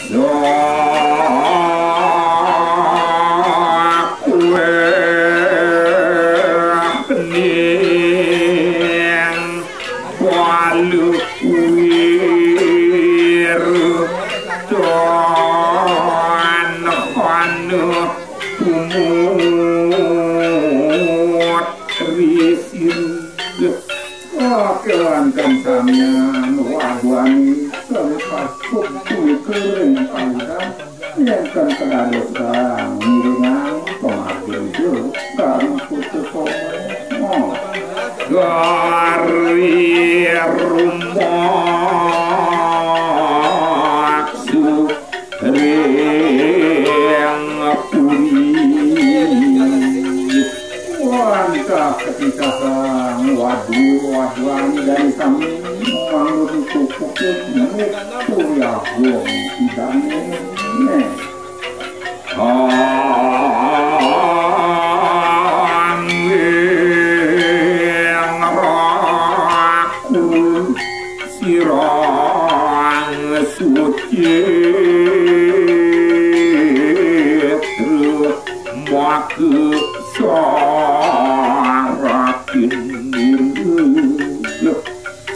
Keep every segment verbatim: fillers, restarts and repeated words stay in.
Sakuweh ning Waluwir tan hana kumut risir. Oke, wonten samian wadwani salepas kumpul kering kalihan. Yen ten kedadosan ngiringan pamargi ijo kang putus komo. Gari rumaksu ring puri. Wantah ketika sang wadu-waduan dari sami mangun kukuke puri agung idane. Angin rakul sirang suci, maka sarakin diri.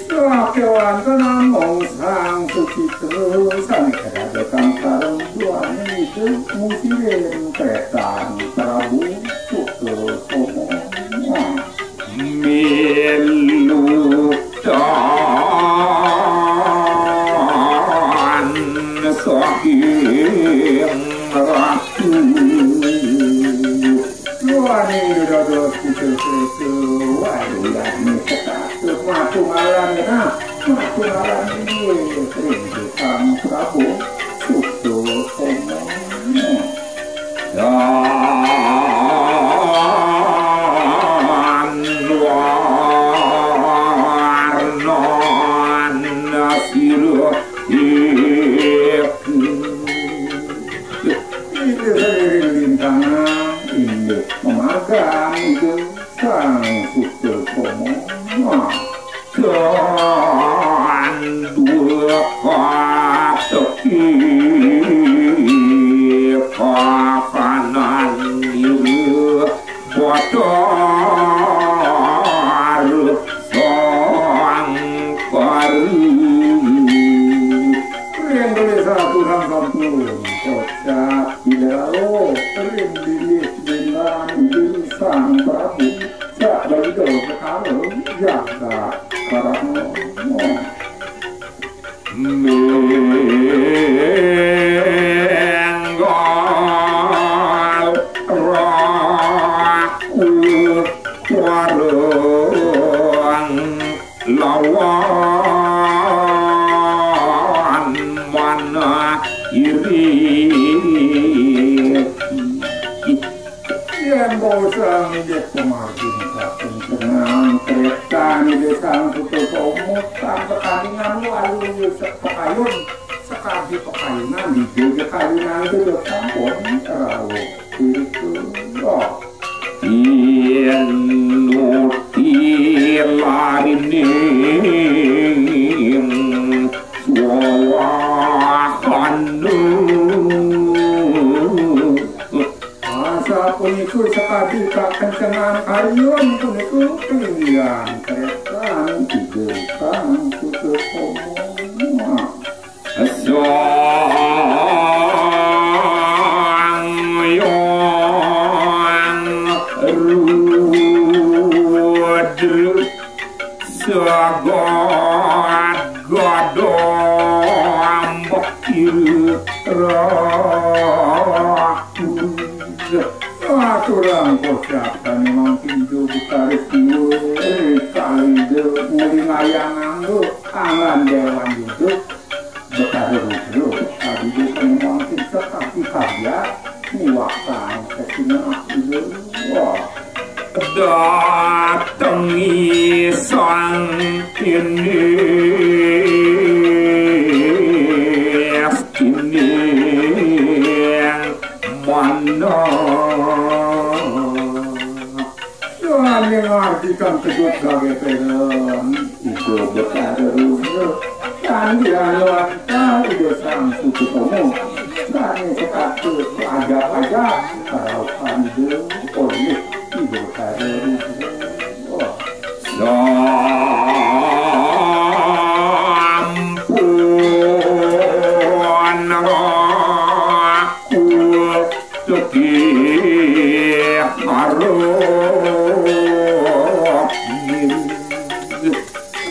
Sakewanten namung Sang Sucitra sane kadadosang sareng duaning Ida musirin tretan Prabu Suta Soma. Milu tan saking ratu. Luaning dados pucuk sesa, waduh, yakni sekatut matungalan genah, matungalan inggih ring Sang Prabu Suta Soma. Dan warnan sira iku. Inggih sariring lintangan, inggih pemagan, inggih Sang Suta Soma. Dan dua kateki kakanan nira Bathara Sangkara. Ring gelis aturang sampun kocap Ida Rauh, ring gelis lindan Ida Sang Prabu, sak bagi daun sekala jagat karana. Menggal raku warung lawan mana iri. Yen bosang inggih pamargin saking tenang, tretan Ida Sang Suta Soma, tan pekalingan walu sepekayun, sekadi pekayunan di jaga kalinan itu sampun rawuh. Itu loh. Yen nuti larining swawakana. Asapunika sakadi kakencengan kayun punika, pinggihan tretan Ida Sang Suta Soma. Sang Hyang Rudra sagat gadam bakira raku. Aturang kocap kang mangkin Ida Betara Siwa, eh, kalida nglingayang angga anggan dewan Yuda, Betara Rudra, abdi kang mangkin sakadi karya miwah kang kasinah Ida. Wah. Datengi sang ini, ini. Mana Yohané ngardikan kedut kagétén, Ida Betara Rudra, kanggé anawanta Ida Sang Sucitama, Kata ajak-ajak, kalau pandu oleh ibu kare. Oh. Sampun aku teki karo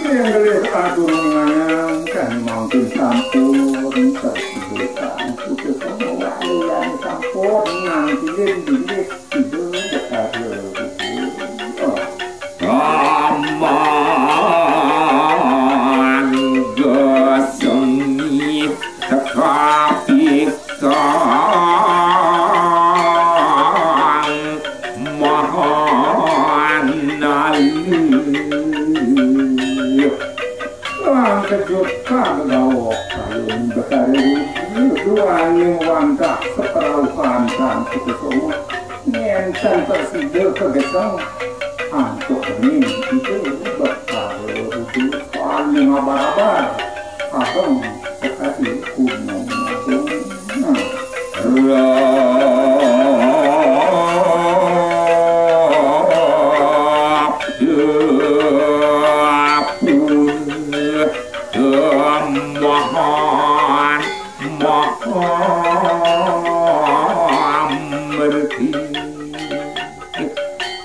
yang gelih aturungan kan mangkin sampun tersibukan putus sama wali yang sampun nangkilin diri. Amarga seni teka pikang mahan aluh. Lan kejutan dawuh kayun Betara Rudi, duaning wantah seperauhan Sang Sutasoma. Ngenten prasida kageseng antuk bening itu Betara Rudi paling abar-abar ageng sekadi Gunung Agung. Nah. Mahan, mahan merti.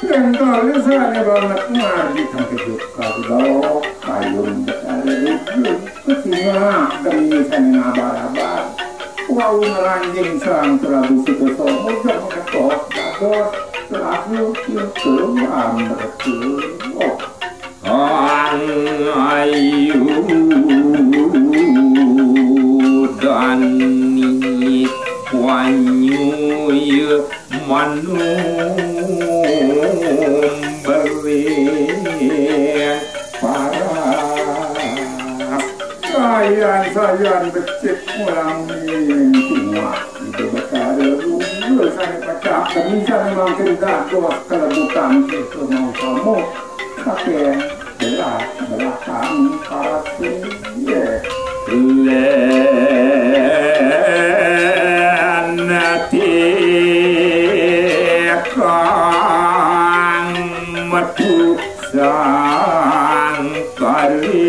Yen kali sané banget ngardi kang kejut kadok kayun Betara Rudi. Kesina demi sané ngabar-abar. Wau ngranjing Sang Prabu Sutasoma jeng ngetos dados lagu itu amreti. Oh. Kang ayu dani wanyuya manumbeling paras. Sayan-sayan becik mulang mining tuah. Ida Betara Rudi sané pecak demi sané mangkin dados kelebutan kita mau kamu. Saking belah-belahang pasti. Len tekang metu sang kalih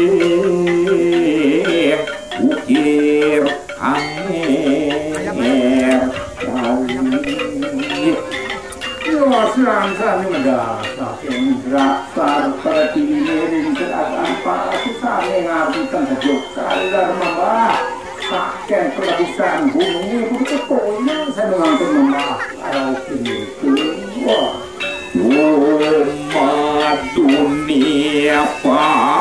ukir anger kali. Yo sirang sami medal saking drasar pertiwi miring keadaan para sesami ngarti tengkejut sadar mambah saking pelebusan gunungnya begitu toya saya mengantuk mambah arau kini. Wah. Umat dunia parsuaning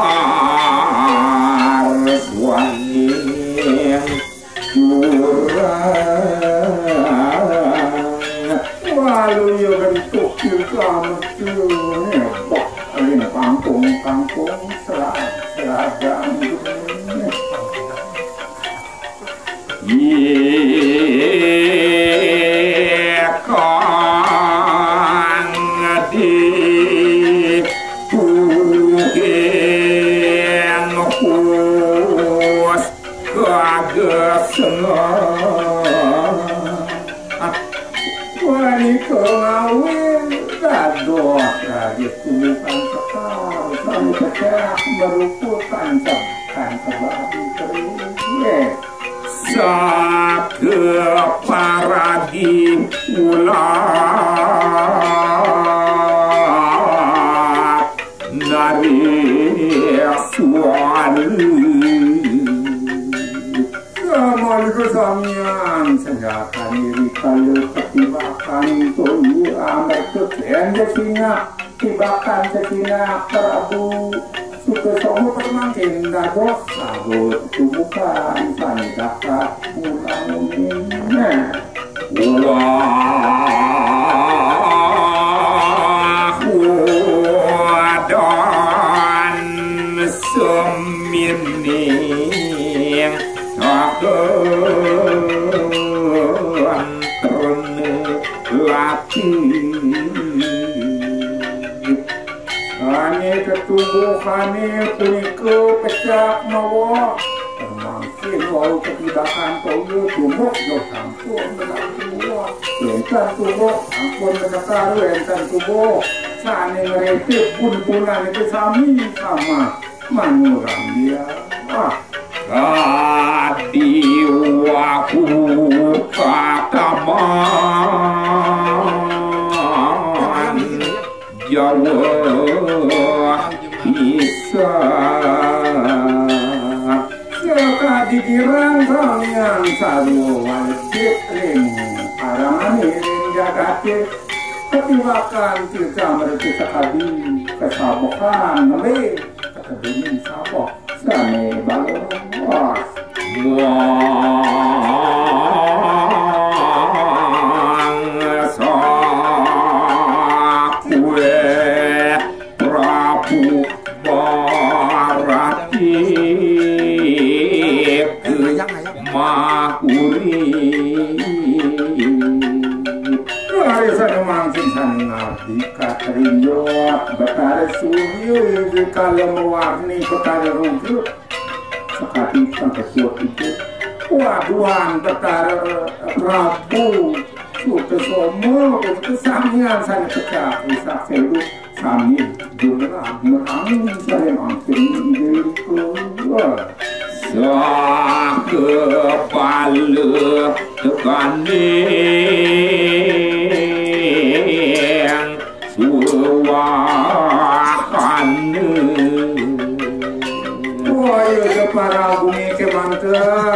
jurang. Walu ya bentuk kita mesti nebak ring kampung-kampung sera-, seragang. Ye kang di tuking hus kagesnga. Wani kengawin dados lagi tumbukan sekar, sami pecah meruputan sebabi kering. Saka paradi ulah nari suali. Samalika samian senjatane rikala katibakan toya amarga kende singa tibakan sesina Prabu Sutasoma pamangkin dados sago tubukan sane dapat ngulangunine. Wah, wadan semining takon terna lati. Sane tetubuhane punika pecak mawa pamangkin Ketibakan toya tumbuk, yo sampun benar tumbuk. Enten tumbuk, sampun benar, enten tumbuk. Sane ngeretip pun-punan itu sami sama manurang dia. Ah. Kadiwaku kataman Jawa Isa. Sekadi girang samian sarwa wajib ring paramane ring jagate. Ketiwakan tirta merti sekadi kesabekan nembe ketedunin sabok sane balos. Wang sakwe Prabu Barati Mahuri. Rarisane mangkin sane ngabdi katrinyot Betara Surya, Betara Mawarni, Betara Rudra. Sakadi sang kesuwun itu. Waduhan Betara Prabu Sutasoma, itu samian sane pecah rusak selu, sami jumlah menang sane mangkin inggih kula. Sah kepala tekaning suwakane. Wah, ya, ya, para bumi kemanten.